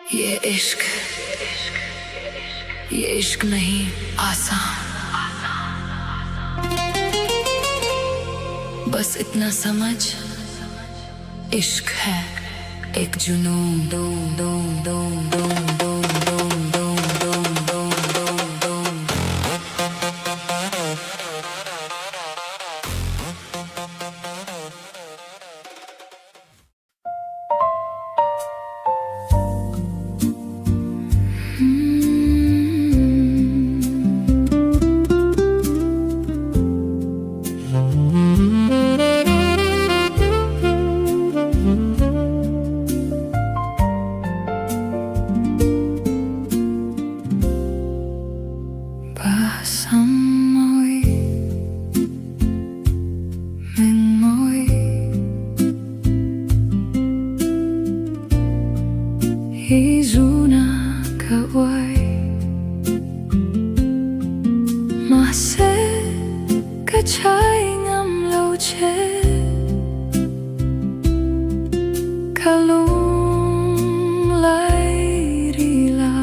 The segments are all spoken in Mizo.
Ye ishq ye ishq nahi aasan Bas itna samajh ishq hai ek junoon. Mahse ka chai ngam lo che Ka lung lai ri la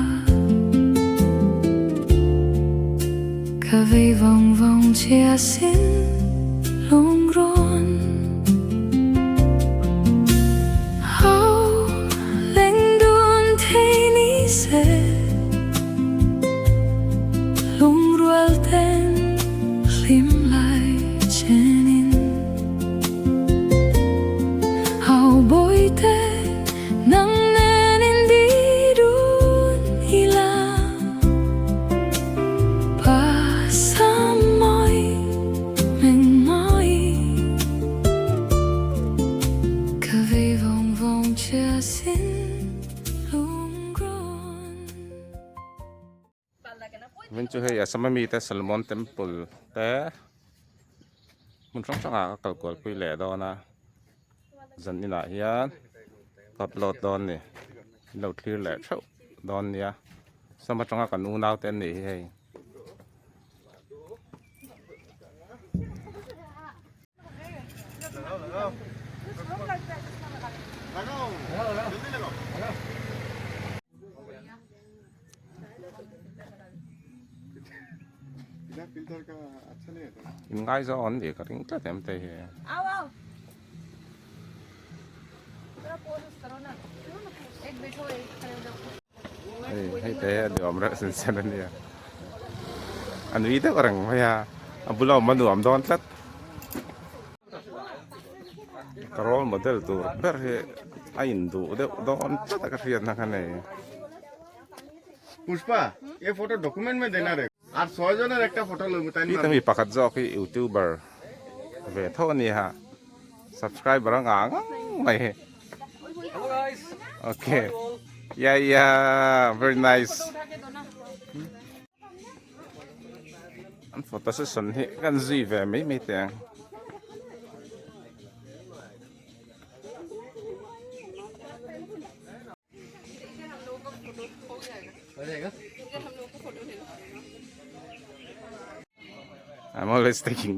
Ka vei vawng vawng che asin lungrawn. Ho leng dun thei ni se Lungrual ten hlim lai chenin Hau bawihte nang nen in di dun ila Pa sam mawi meng mawi Ka vei vawng vawng che asin lungrawn. Min chu hei Assam ami te Solomon temple te hmun hrang hrang ah ka kal kual pui leh dawn a zan inah hian ka upload dawn a ni in lo thlir leh theuh dawn nia Assam atanga kan unau te an nih hi hei. In ngaizawng an nih ka ring tlat em te hi. Hei hei te a nuam reuh sen sen a nia. A nui deuh reng mai a, a bula awm a nuam dawn tlat. Ka role model tur ber hi a induh deuh dawn tlat a ka hriatna kha nei. Pushpa a photo document me dena re ar ছয় জনের একটা photo লইব তাই Hi tami pakhat zawk hi youtuber ve tho a ni ha subscriber a ngah ngang mai hi okay yeah yeah very nice an photo session hi kan zui ve mai mai teh ang. I'm always taking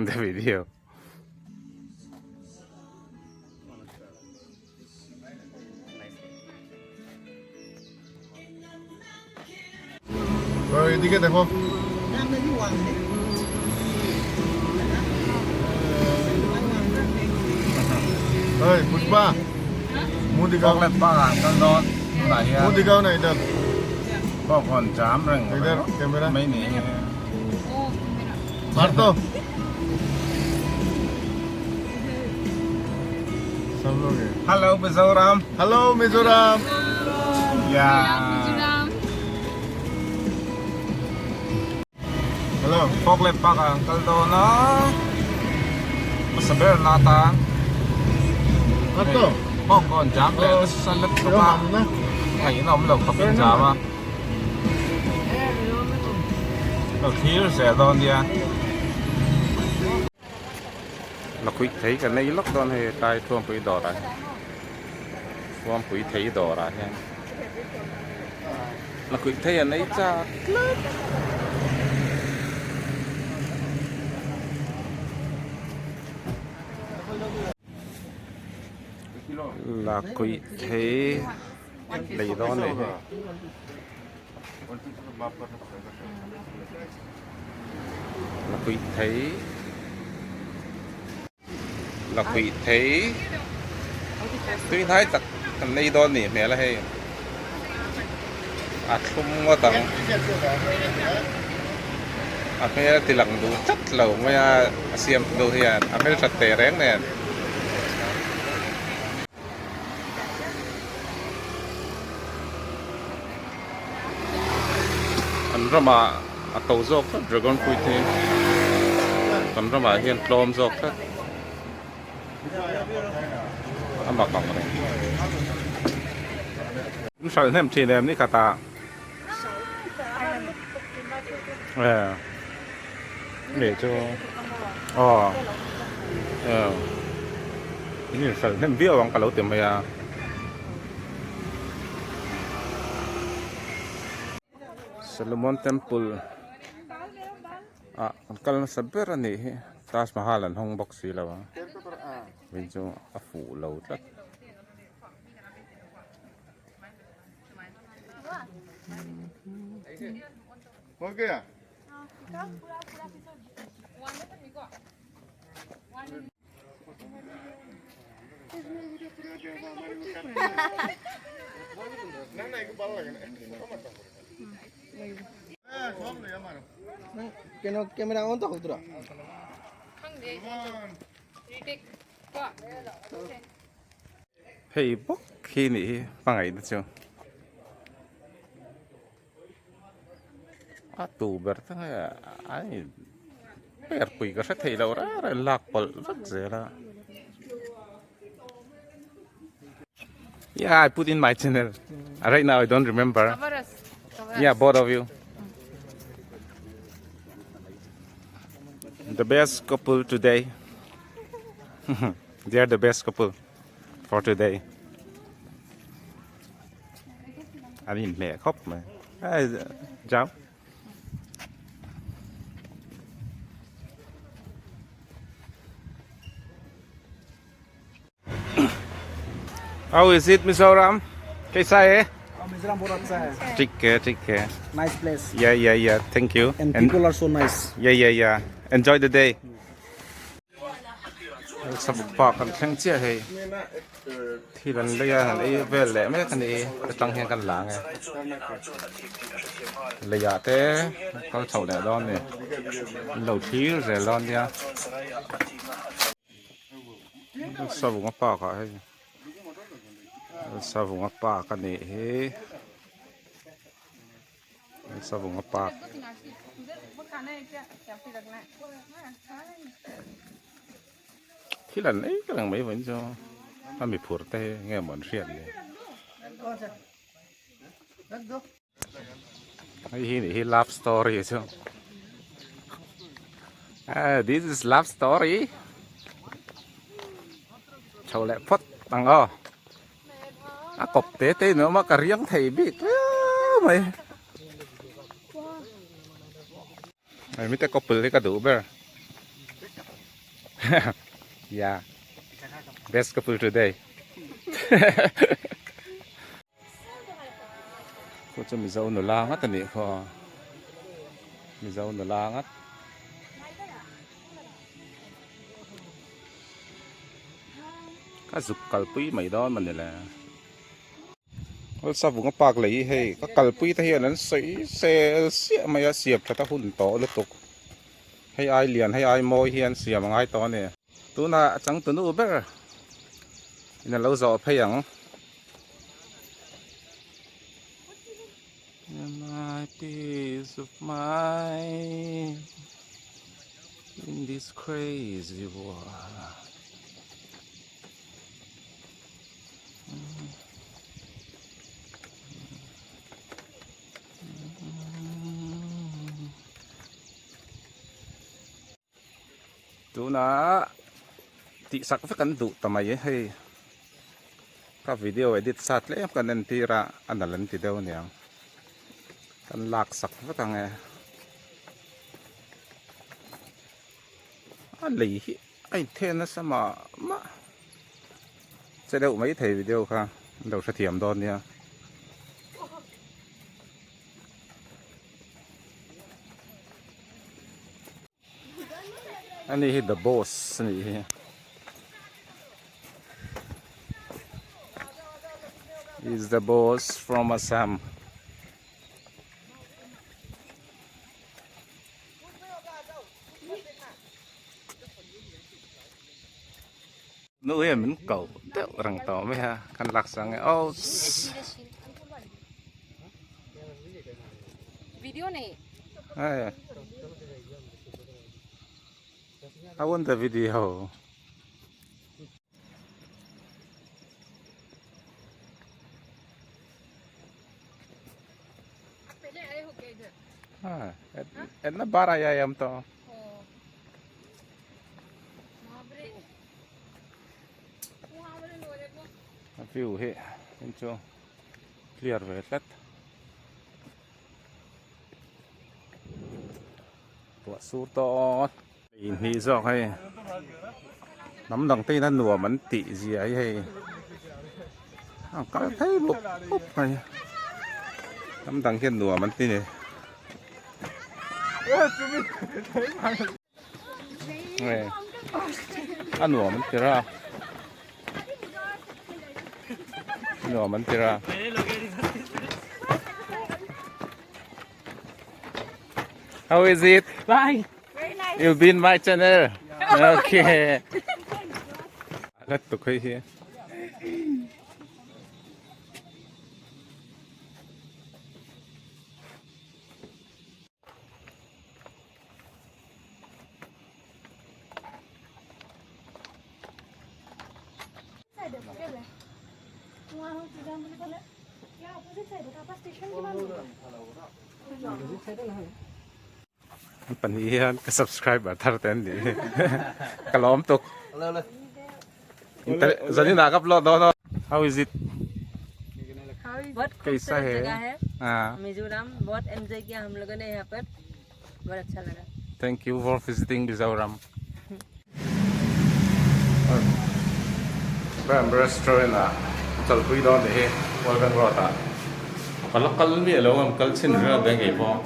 the video. এদিকে দেখো এই পুষ্পা মুখ দিখাও মুখ দিখাও না ইধর इधर camera मार दो सब लोग हैं Hello Mizoram. Hello Mizoram Yeah. Hello Falkland Park ah an kal dawn a. Hmasa ber na atan hei bawngkawn jam leh nasa lutuk a ngaihna awm lo khawpin jam a lo thlir zel dawn nia la khuih thei ka nei lawk dawn hei tlai thuampui dawrah hian thuampui thei dawrah hian la khuih thei a nei chak tlat. La khuih thei. lei dawn a nih hi. Lakhuih thei lakhuih thei tui hnai tak kan nei dawn a nih hmel a hei a thlum ngawt ang a hmel a ti lang duh tlat lo mai a a siam duh hian a hmelthat teh reng nen. An ramah a to zawk tlat dragon fruit hi kan ramah hian tlawm zawk tlat a mak ang reng in hralh hnem thin em ni khatah e mi chu aw e in inhralh hnem viau ang ka lo ti mai a. Solomon Temple ah kan kal nasa ber a nih hi Taj Mahal an hawng bawk si lo a vei chu a fuh lo tlat. Hei bawk hi nih hi hmangaihna chu a tu ber te nge a in per pui ka hre thei lo reng reng lak pawlh vek zel a yeah I put in my channel right now I don't remember yeah both of you the best couple today they are the best couple for today An inhmeh khawp mai hei jam How is it Mizoram? Kaisa hai? Mizoram bahut acha hai. Theek hai, theek hai. Nice place. Yeah, yeah, yeah. Thank you. And people are so nice. Yeah, yeah, yeah. Enjoy the day. Sabuk park kan thleng chiah hei thil an lei a han ei vel leh mek a ni atang hian kan lang e leiah te kal chhoh leh dawn a ni an lo thlir zel dawn nia savunga park ah hei savunga park a nih hi. Savunga park thil an ei ka lang mai vawiin chu a mi phur te hi nge maw an hriat le hei hi nih hi love story chu ah this is love story chho leh phawt ang aw. A kawp te te in a awm a ka riang thei bik viau mai. Hei mite couple hi ka duh ber. Yeah. Best couple today. Khu chu Mizo nula ngat a nih khaw. Mizo nula ngat. Ka zuk kalpui mai dawn mawni le. Awlsa vunga park lei hi hei ka kalpui te hian an sawi sel siah mai a siam that a hun tawh lutuk. Hei ai lian hei ai mawi hian siam a ngai tawh a ni. Tunah a changtunu ber in a lo zawh phei ang. My peace of mind in this crazy world. Tuna tih sak vek an duh ta mai hei ka video edit sa tlem kan entir a a nalh an ti deuh aniang kan lak sak vek ang e a lei hi a inthen nasa mah mah che deuh mai thei video kha an lo hrethiam dawn nia. Ani hi the boss a nih hi. Is the boss from Assam. Nu hian min ko deuh reng tawh mai a kan lak sang e oh Hey. I want the video. हाँ इतना बार आया है हम तो a view hi in chu clear ve tlat tuah sur tawh inhnih zawk hei hnam dang te in a nuam an tih zia hi hei a kal phei bawk bawk mai hnam dang hian nuam an ti ni. A nuam an ti ra a nuam an ti ra How is it? Bye. You've been my channel. Okay. Let tuk hei hi. An pahnih hian ka subscriber thar te an ni ka lawm tuk zanin ah ka upload dawn aw how is it बहुत कैसा खूबसूरत है? जगह है हाँ मिजोरम बहुत एंजॉय किया हम लोगों ने यहाँ पर बहुत अच्छा लगा Thank you for visiting Mizoram. Bram restaurant ah chawlhpui dawn ni hi World Bank Road ah ka la kal miah lo ang kal chhin ringawt dawn ngei pawh.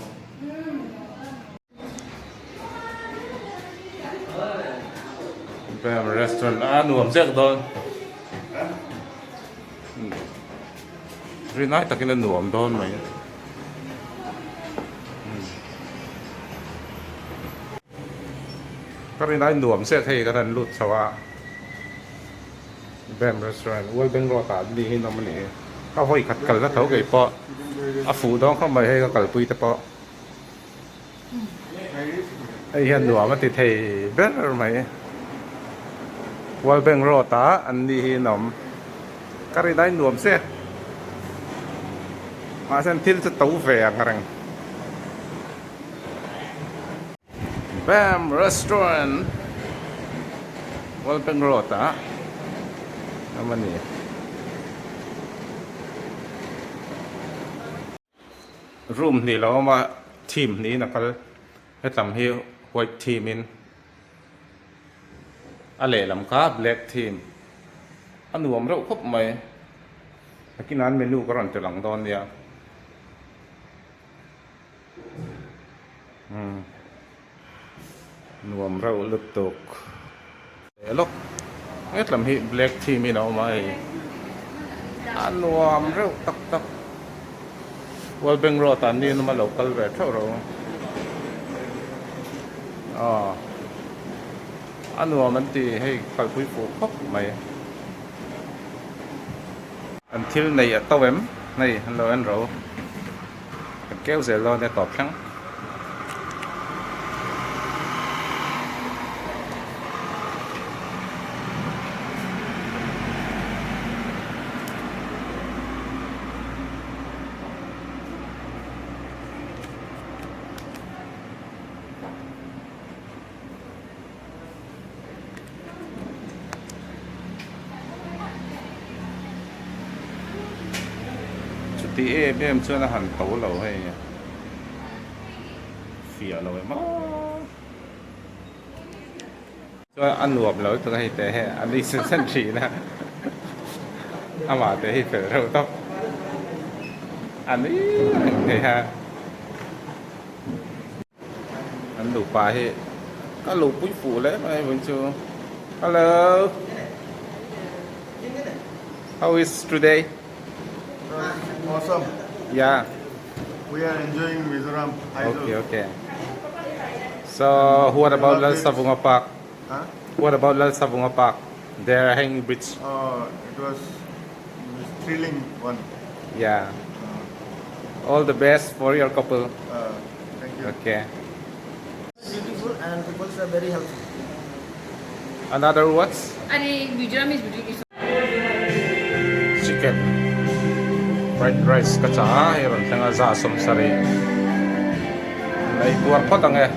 Bram restaurant a nuam zek dawn. Rinai takin a nuam dawn mai. Ka rinai nuam zet hei kan han lut chho a Bam restaurant World Bank Road ah ni hi an awm a ni ka vawi khat kal na tho kei pawh a fuh dawn khawp mai hei ka kalpui te pawh hei hian nuam a ti thei ber mai World Bank Road ah an ni hi an awm ka rinai nuam zet mahse an thil chu to ve ang reng. Bam Restaurant World Bank Road ah awm a ni. Room hnih lo awm a theme hnihin a kal hetlam hi white theme in a lehlam kha black theme a nuam reuh khawp mai nakinah an menu ka rawn ti lang dawn nia. Umm nuam reuh lutuk leh lawk hetlam hi black theme in a awm a hei a nuam reuh tak tak World Bank Road ah ni an awm a lo kal ve theuh ro aw a nuam an ti hei kalpui fuh khawp mai an thil neih a to em hei an lo en ro. Kan keu zel dawn nia tawp thleng. Chuti em em chuan a han to lo hei fiah lo em aw chuan a nuam lo lutuk a hei te hei a nui sen sen thin a amah te hi fel reuh tawp a nui reng thei a. An nupa hi Ka lo pui fuh hle mai vawiin chu. Hello. How is today? Awesome. Yeah. We are enjoying Mizoram. Aizawl. Okay, okay. So, what about Lal Savunga Park? Huh? What about Lal Savunga Park? There hanging bridge. It was thrilling one. Yeah. All the best for your couple. Thank you. Okay. Beautiful and people are very helpful. Another words? अरे Mizoram is beautiful Chicken fried rice ka chah a, hei rawn thleng a za sawmsarih an ei puar phawt ang e.